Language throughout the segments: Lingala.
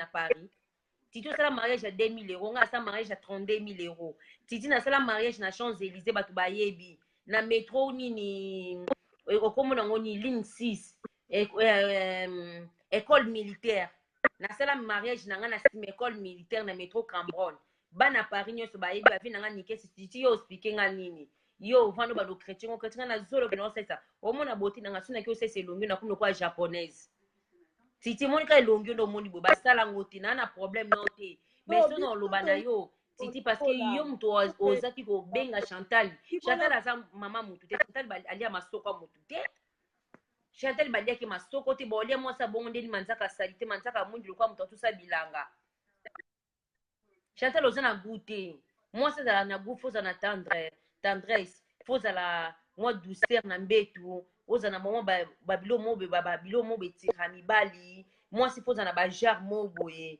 na Paris? Titi osala mariage ya 2000 euros, nga asala mariage ya 32 000 euros. Titi, nasala mariage na Champs Élysées, bato bayebi na métro nini, okomona yango nini, ligne 6, école militaire. Nasala mariage na nga na nsima école militaire na métro Cambronne. Bana Paris nyonso bayebi bavi na nga nikesi. Titi, yo oexpliquer nga nini? Yo ovanda bando chrétien, chrétien, nga nazoloba na osalisa, omona boti na nga so naki osalisa elongi, nakomi lokola japonaise. Titi, omoni kaka elongi nde omoni boye, basala yango te. Naa na problème nao te, mais so na oloba na yo, Titi, parce que yo moto ozaki kobenga Chantal. Chantal aza mama motu te. Chantal alia masoko ya motu te. Chantal baliaki masoko te. Baolia mwasi abongo ndeni manzaka asali te, manzaka mwindu lokola moto atusa bilanga. Chantal, oza na goût te. Mwasi azala na goût, faut ozala na tendre, tendresse, faut ozala mwa douceur na mbetu, ozala na mwa babilo mo babilo mo betira mibali. Mwasi faut ozala na bagenre mo boye.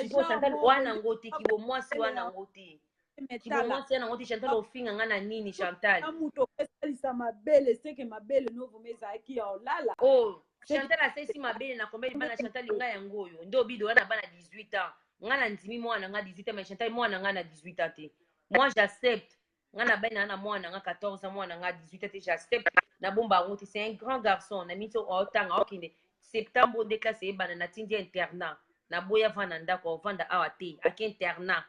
Sikoyo Chantal wana yango te, kibo mwasi wana yango te, kibo mwasi wana yango te. Chantal, ofinga nga na nini, Chantal? Moto osalisa mabele seke mabele novoma ezalaki ya olala. Oh, Chantal asalisi mabele na combien bana? Chantal, ngai yango oyo nde obido wana bana 18 ans. Nga na ndimi mwana nga 18 ans, mais Chantal, mwana nga na 18 ans te. Moi, j'accepte. Nga na bai na mwana nga 14 ans, mwana nga 18 ans te, j'accepte. Nabomba yango te. C'est un grand garçon na miti aotanga, aokende septembre nde classe eyebana. Natindi internat, naboya vanda ndako, aovanda awa te, ake internat.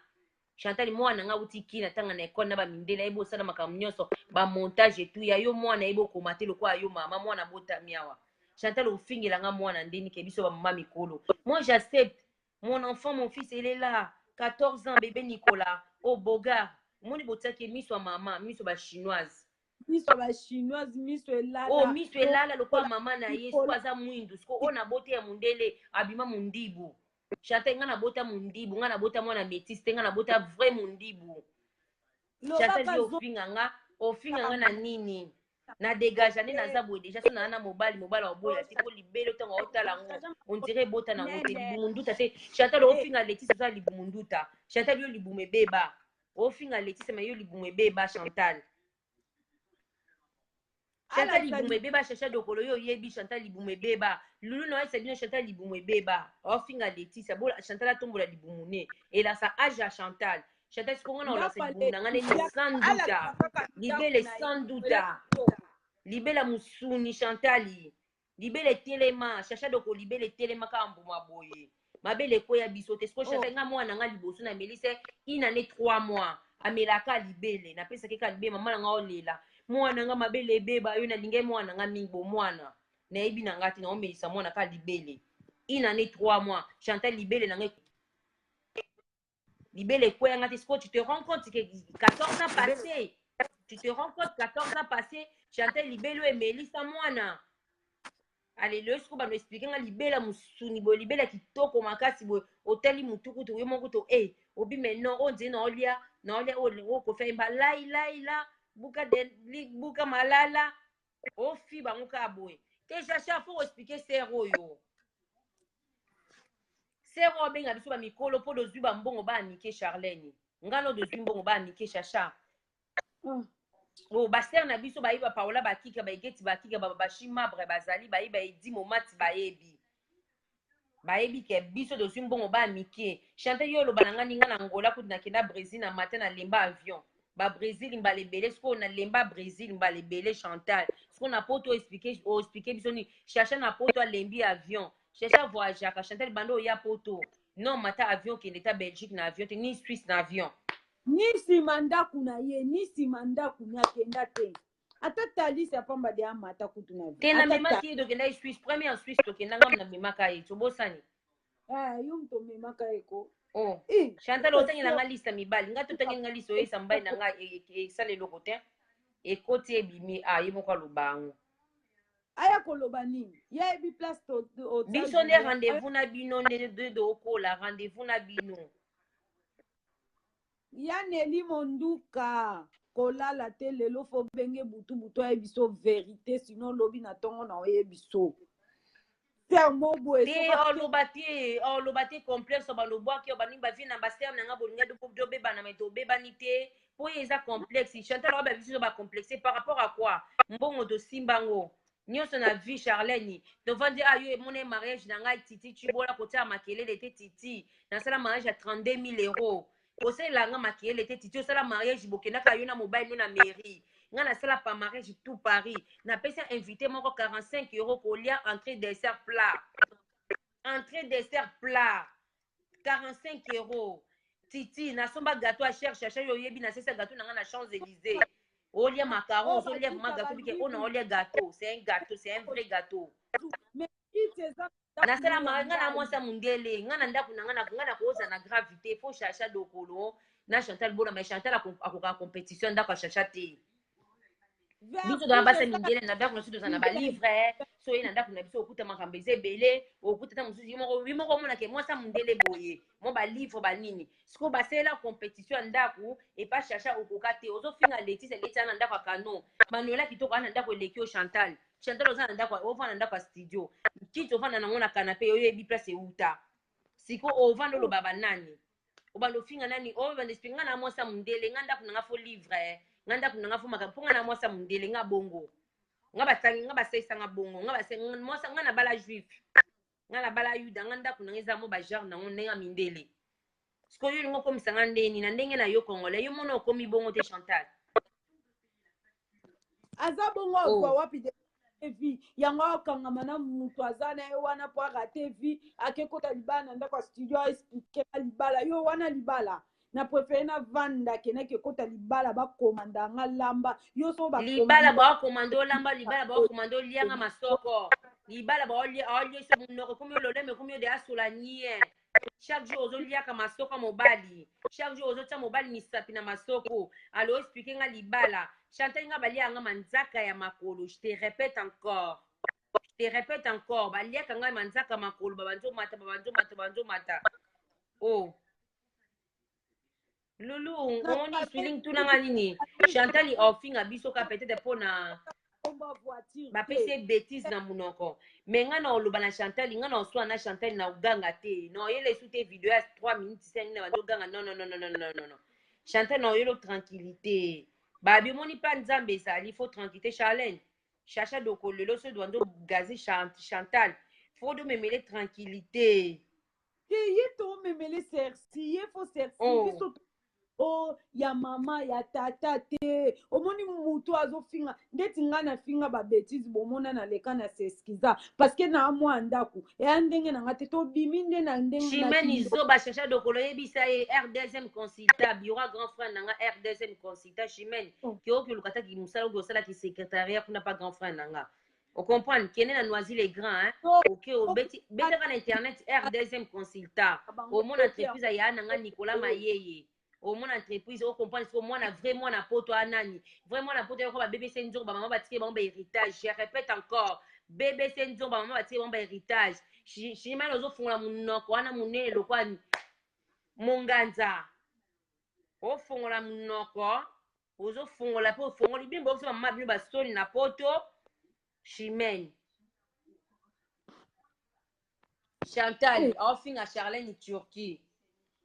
Chantal, mwana nga uti kina ntanga na ekole na bamindele, ayebi osala makambo nyonso, bamontage etu ya yo. Mwana ayebi okoma te lokola yo mama. Mwana botami awa. Chantal, ofingelanga mwana ndeni ke biso bamama mikolo. Moi, j'accepte mon enfant, mon fils, il est là, 14 ans, bébé Nicolas au bogar. Omoni botiaki miso ya mama, miso bachinoise. Miso bachinoise, miso elala. Oh, miso elala lokola mama na ye. Siko aza mwindu, siko oyo nabota ya mondele abima mondibu. Chantal, nga nabota mondibu, nga nabota mwana métis te, nga nabota vrai mondibu. Chantal, yo ofinga nga, ofinga nga na nini? Na dégage nde naza boye déjà. So naa na mobali, mobali aoboya te, po libele ntango aotala yango, on dirait ebota nango te, libumu nduta te. Chantal, ofinga Letise, oza libumu nduta. Chantal, yo libumu ebeba. Ofinga Letise, mais yo libumu ebeba. Chantal, Chantal, libumu ebeba. Chacha Dokolo, yo oyebi Chantal libumu ebeba. Lulu na oyebisa bino, Chantal libumu ebeba. Ofinga Letise, Chantal atombola libumu ne elasa age ya Chantal. Chantal, sikongo na olasa libumu na nga neni sans nduta, libele sans nduta, libela mosuni. Chantali, libele etelema. Chacha Doko, libele etelema kaka mbuma boye, mabele ekweya biso te. Siko Chantal, nga mwana nga liboso na melise une année 3 mois, amelaka libele, napesaki kaka libele. Mama na nga olela mwana nga mabele ebeba. Yo nalingai mwana nga mingi, bo mwana nayebi na nga te, naomelisa mwana kaka libele une année 3 mois. Chantal, libele na nga, libele ekweyanga te. Siko tu te rends compte que 14 ans passé, tu te rends compte, 14 ans passé, Chantal, libele oyo emelisa mwana alelo. Siko bando expliquer nga libele ya mosuni boye, libele ya kitoko makasi boye, otali mutu kutu yo moko to e obi, mais non, oyo nzeli naolia, naolia oyo kofi ayemba lai lai la buka de buka malala, ofi bango kaka boye te. Chacha, faut expliquer sœur oyo. Sœur oyo abenga biso bamikolo mpo dozwi bambongo baamike. Charlene, nga no dozwi mbongo baamike. Chacha, oh, basœur na biso bayebi, bapaola bakika, baegeti bakika, bashimabre bazali, bayebi, baedi momati, bayebi, bayebi ke biso tozwi mbongo bamike. Chantal, yo oloba na nga ninga na Angola kutu, nakenda Brésil na matin, nalemba avion babrésil mbala ebele. Sikoyo nalemba Brésil mbala ebele. Chantal, sikoyo na poto oexpliquer biso nini? Chacha na poto alembi avion. Chacha voyageaka. Chantal, banda oya poto, non mata avion, kende ta Belgique na avion te, ni Suisse na avion. Ni nsima ndako na ye, ni nsima ndako ni akenda te, ata talisi ya pamba de amata kutu na te. Namemaki ye, tokendaki Suisse, première Suisse tokenda, ngam namemaka ye, tobosani. Yo moto omemaka ye ko. Oh. Chantal, otangela nga liste mibali, nga totangeli nga liste oyesa mobali na nga esala eloko te, ekoti ebimi a ye moko aloba yango. Aya koloba nini? Ye ayebi place. Biso nde rendez-vous na bino nde dokola rendez-vous na bino. Ya Neli Monduka, kolala te lelo, faut benge butu butu ayebi so vérité, sinon lobi na ntongo na oyebi so termo boye. Te, oloba te, oloba te. Complexe balobwaki oyo baningi bavie na basœur na nga, bolinga tobebana, mais tobebani te mpo ye eza complexe. Chantal oyo, babiso bacomplexe par rapport à quoi? Mbongo tosimba ngo. Nyonso na vie Charlene. Tovandi ah yo emona mariage na ngai Titi Tshibola kotia makelele te Titi. Nasala mariage ya 32 000 euros. Kosalela nga makelele te Titi osala mariage bokendaka yo na mobali no na mairie. Nga nasala pa mariage tout Paris. Napesi invité moko 45 euros kolia entrée dessert plat. Entrée dessert plat. 45 euros titi nasomba gâteau ya cher chacha yo oyebi nasesa gâteau na nga na champs élysées olia macaron ozolia vraiment gâteau bike oyo na olia gâteau c'est un gâteau, c'est un vrai gâteau. Nasala nga na mwasi ya mundele, nga na ndako na nga nga na koza na gravité faut chacha dokolo na Chantal Bola, mais Chantal akoka compétition ndako ya chacha te. Biso tozala basi ya mindele na ndako na biso, tozala na balivre. So oye na ndako na biso, okuta makambo eza ebele, okuta ta mosusu yo moko omonake mwasi ya mondele boye mo balivre banini. Sikoyo basalela compétition ya ndako epa Chacha, okoka te. Ozofinga Letise, Letise aza na ndako ya canon, Manuela kitoko aza na ndako eleki yo. Chantal, Chantal oza na ndako, ovanda na ndako ya studio, kiti ovanda nango na canapé, oyebi place euta. Sikoyo ovanda oloba banani, obanda ofinga nani, oyo banda explique. Nga na mwasi ya mondele, nga ndako na nga faut livre, nga ndako na nga faut makambo, mpo nga na mwasi ya mondele. Nga bongo nga batangi nga basalisanga bongo nga mwasi nga na bala juif, nga na bala yuda, nga ndako na nga eza mo bagenre nango ndenge ya mindele. Sikoyo yo olingi okomisa nga ndeni na ndenge na yo congolais, yo mona okomi bongo te, Chantal. Aza bongo azwa wapi de vie yango? Akangama na mutu aza na ye wana po arate vie, ake kota libala na ndako ya studio, aexplike na libala yo wana libala na préféré na vanda kendaki ekota libala bakomanda nga lamba yo so. Libala baokomanda olamba, libala baokomanda olianga masoko, libala baoliesa monoko ekomi ololeme, ekomi ode asola nie. Chaque jour ozoliaka masoko ya mobali, chaque jour ozotia mobali misapi na masoko. Alo explike nga libala, Chantal. Nga baliaka nga manzaka ya makolo, je te répète encore, je te répète encore, baliaka ngai manzaka makolo, babanzomata, babanzomata, babanzomata. Oh Lulu, omoni feeling tunanga nini? Chantal ofinga biso ka peut-être mpona bapesi ye bétise na monoko, mais nga na oloba na Chantal, nga na oswa na Chantal na oganga te, na oyela esu te video ya 3 minutes 5 na bazoganga. Non, non, non, non, non, non, non, non. Chantal, na oyela tranquillité, babi omoni mpa Nzambe ezali faut tranquillité. Charlene Chacha doko lelo so doando gazi Chantal, faut domemele tranquillité. Te, ye tomemele sersi, ye faut sersi. Biso o ya mama ya tata te. Omoni mutu azofinga ndeti ngai nafinga babêtises, bomona naleka na s'excusa parce que na mwa ndako eya ndenge na nga te, tobimi nde na ndenge. Chimene zoba, Chacha Dokolo oyebisa ye R2M consulta bureau ya grand frère na nga R2M consulta. Chimene ke oki oluka taki mosala, oki osalaki secrétariat kuna pa grand frère na nga, ocomprendre? Kende na Noisy le Grand, hein? Ok, obeti betaka na internet R2M consulta, omona entreprise aya na nga Nicolas Mayeye, omona entreprise, ocomprendre. Siko mwana vrai mwana poto anani vrai mwana poto yoko ba BBC nzongo, bamama batike bango bahéritage. Je répète encore, BBC nzongo, bamama batike bango bahéritage. Chimene ozofungola monoko wana monene lokwa monganza, ofongola monoko, ozofungola mpe ofongoli bino bobiso bamama bino basoni na poto. Chimene Chantal aofinga Charlene Turquie.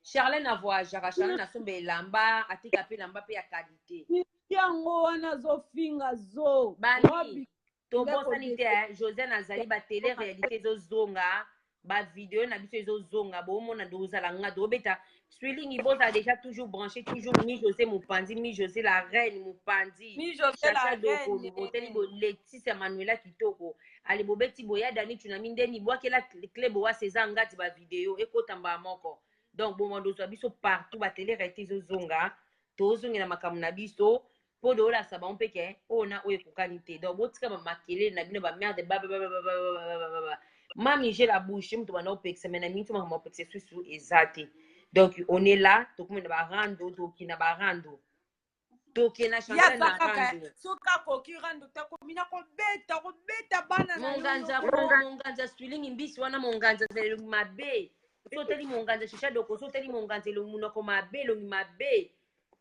Charlene avoyageaka, Charlene asomba elamba, atika mpe elamba mpe ya qualité. Yango wana azofinga zo. Bani tobosani te, José nazali batélé réalité ezozonga, bavideo na biso ezozonga, bomona tozala nga tobeta swilingi, bozala déjà toujours branché, toujours Mi José mopanzi, Mi José la reine mopanzi. Mi José la Dokolo boteli bo Leticia Manuela kitoko ale bobeti boya dani tunami ndeni bwakela clé bowa César ngati bavideo ekota mbala moko. Donc bomando ozwa biso partout, batélé réalité ezozonga, tozongela makambo na biso mpo toolakisa bango mpe ke oyo na oyo ekokani te. Donc botika bamakelele na bino, bamerde babababababababa. Mami j'ai la bouche, moto banda opekisa me na mingi makambo opekisa susu eza te. Donc on est là, tokomi na barando, toki na barando, toke na Chantal na rando. Soki akoki rando te, akomi na kobeta kobeta bana. Monganza ko monganza swilingi mbisi wana, monganza azala elongi mabe. So otali monganza Shisha Doko, so otali monganza elongi monoko mabe, elongi mabe,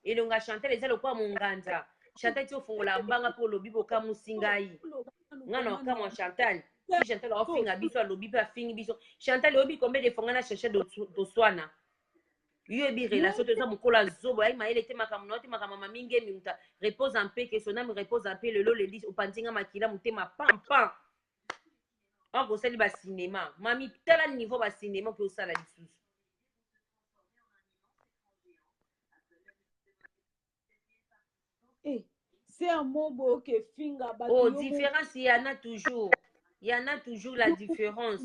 elongi ya Chantal eza lokola monganza. Chantal ti ofongola mbanga mpo olobi bokamusi ngai, nga na okamwa. Chantal ti Chantal aofinga biso, alobi mpe afingi biso. Chantal, oyebi combien de fois nga na Chacha toswana? Yo yebi relation te, oza mokolo ya zobo, ayi mayele te, makambo na yo te, makambo ya mami ngemi, muta repose en paix, que son âme repose en paix. Lelo leli opanzi nga makila motema pam pam. Oko osali ba cinéma, mami tala niveau ba cinéma oki osala lisusu. Eh, c'est un mot boyo ke finga bato. Oh, différence il y en a toujours. Il y en a toujours la différence.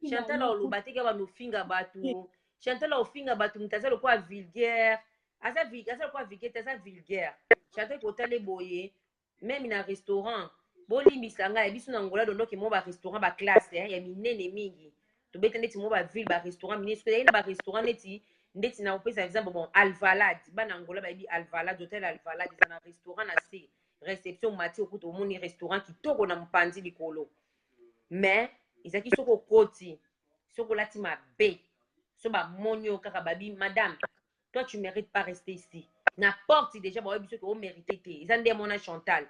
Chantal oloba te kaka nofinga bato. Chantal ofinga bato moto aza lokola vulgaire. Aza aza lokola vulgaire te, aza vulgaire. Chantal kotale boye meme na restaurant bolimbisa ngai biso na Angola dondoki mo ba restaurant ba classe eh, ya minene mingi tobeta neti mo ba ville ba restaurant minene soki ezali na ba restaurant neti ndeti na kopesa exemple bon Alvalade bana Angola bayebi Alvalade hotel Alvalade eza na restaurant na se réception mati okuta omoni restaurant kitoko na mopanzi likolo mais ezalaki soki okoti soki olati mabe so bamoni yo kaka babi madame toi tu mérites pas rester ici na porte déjà bayebi soki omérite te eza nde mona Chantal.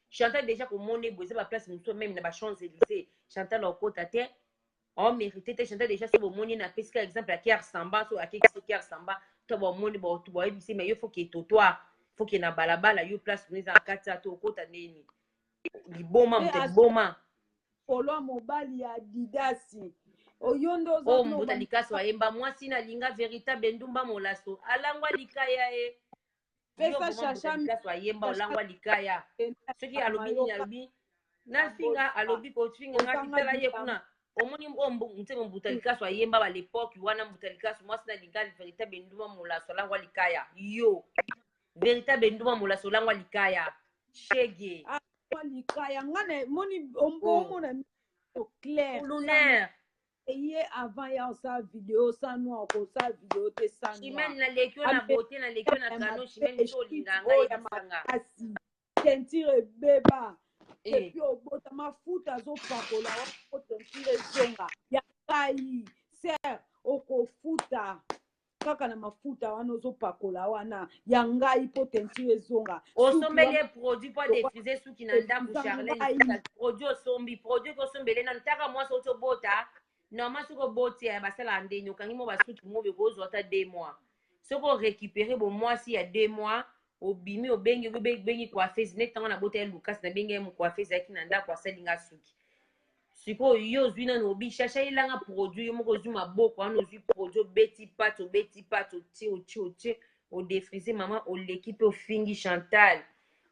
Chantal déjà komona boye eza baplace mosusu meme na ba Champs Élysées Chantal okota te omérite te. Chantal déjà so bomoni na apesi ka exemple ya Kiar Samba so akekisi Kiar Samba to bomoni boyebisi mais yo faut ke trottoir faut ke na balabala yo place kuna eza na kati ya to okota ndeni liboma moto liboma polo mobali ya Adidasi oyo nde oza. Oh, mbuta likaso ayemba mwasi nalinga véritable ndumba molaso alangwa likaya e pesa shasha. Likaso ayemba olangwa likaya soki alobi nini alobi nafinga alobi kofinga nga tala ye kuna omoni oyo nzembo mbuta likaso ayemba ba l'époque wana mbuta likaso mwasi nalinga véritable ndumba molaso alangwa likaya yo véritable ndumba molaso olangwa likaya shege. Likaya nga na moni omona clair. Lunaire. Ye avant ya osala video sans noir okosala video te sans. Chimene naleki yo na beauté, naleki yo na kano. Chimene biso olinga ngai yebisanga. Teinture ebeba et puis obota mafuta azopakola po teinture ezonga ya ngai ser okofuta kaka na mafuta wana ozopakola wana ya ngai mpo teinture ezonga. Osombeli ye produit mpo adéfriser suki na ndako. Charlene, produit osombi, produit kosombele nanu taka mwasi oti obota normal soki oboti ya basalaka ndeni okangi mo basuki mo bekozwa ata 2 mois soki orécupérer bomwasi ya 2 mois obimi obengi obengi coiffeuse neti ntango nabota ye Lukas nabengi ye mocoiffeuse ayaki na ndako asali nga suki. Sikoyo yo ozwi nano obi shasha yelanga produit yo moko ozwi maboko wana ozwi produit obeti pate obeti pate otie otie otie odéfriser mama oleki mpe ofingi Chantal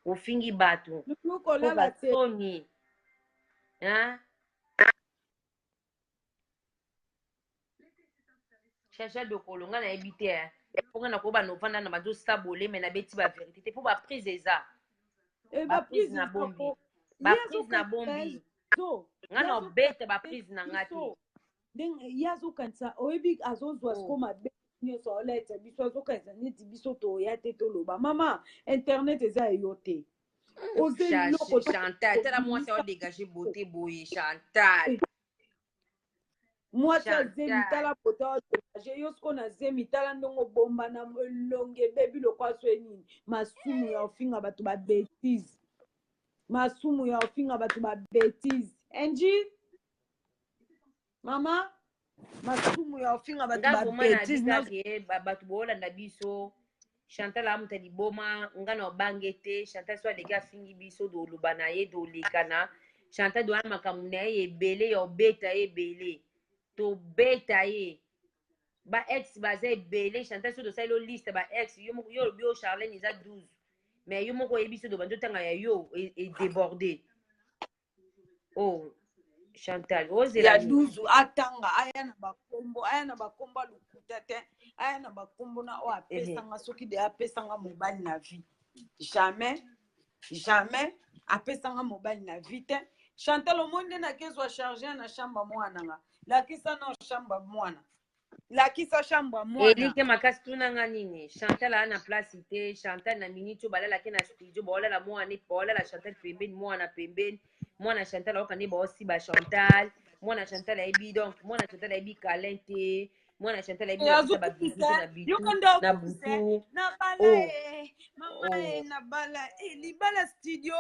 ofingi bato. Kolala te. Soni, hein? Chacha Dokolo nga nayebi te mpo nga nakoba novanda na bazosabole me nabeti bavérité te mpo baprise eza baprise na bombi baprise na bombi nga na obeta baprise na nga te. Ndenge ye azokanisa oyebi azozwa siko mabe nyonso aoletisa biso azokanisa neti biso toya te toloba mama internet eza eyo te. Chantal tala mwasi aodégage beauté boye Chantal. Mwasi azemi tala beauté aodégage yo siko na zemi tala ndenge obomba na elongi ebebi lokwa so enini masumu ya ofinga bato babêtises masumu ya ofinga bato babêtises enji mama masumu ya ofinga bato babêtises. Bato boolanda biso Chantal amuta liboma nga na obange te. Chantal so aleki afingi biso doloba na ye dolekana Chantal doya makambo na ye ebele ya obeta ye ebele tobeta ye ba ex baza ebele. Chantal so tosali o liste ba ex yo moko yo olobi yo Charlene eza 12 mais yo moko oyebi so dobandi otanga ya yo edéborde. Oh Chantal ozela ya 12 atanga aya na bakombo aya na bakombo alukuta te aya na bakombo na oyo apesanga soki de apesanga mobali na vie jamais jamais apesanga mobali na vie te. Chantal omoni nde nakezwa charge na chambre mwana nga lakisa na chambre mwana lakisa chambre mwana. Elike makasi tunanga nini Chantal aa na place te. Chantal na minute oyo balalaki na studio baolala mwana baolala Chantal pembeni mwana pembeni mwana Chantal aoka nde baosiba Chantal mwana Chantal ayebi donc mwana Chantal ayebi câlin te mwana Chantal ayebi napesa babisous te na bitu na butu. Nabala ye mama ye nabala libala studio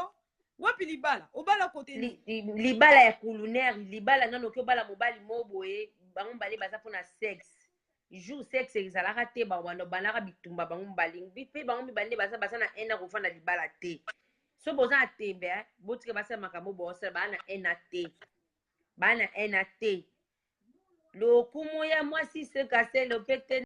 wapi libala obala kote? Libala ya culunaire libala nano oki obala mobali mo boye bango mibale baza mpona sexe. Jour sexe ezalaka te, bawanda bandaka bitumba bango mibale mpe bango mibale nde baza baza na haine kofanda libala te. So boza na tembe, botika basala makambo bosala, baa na haine te, baa na haine te. Lokumu ya mwasi sekaselo mpe te.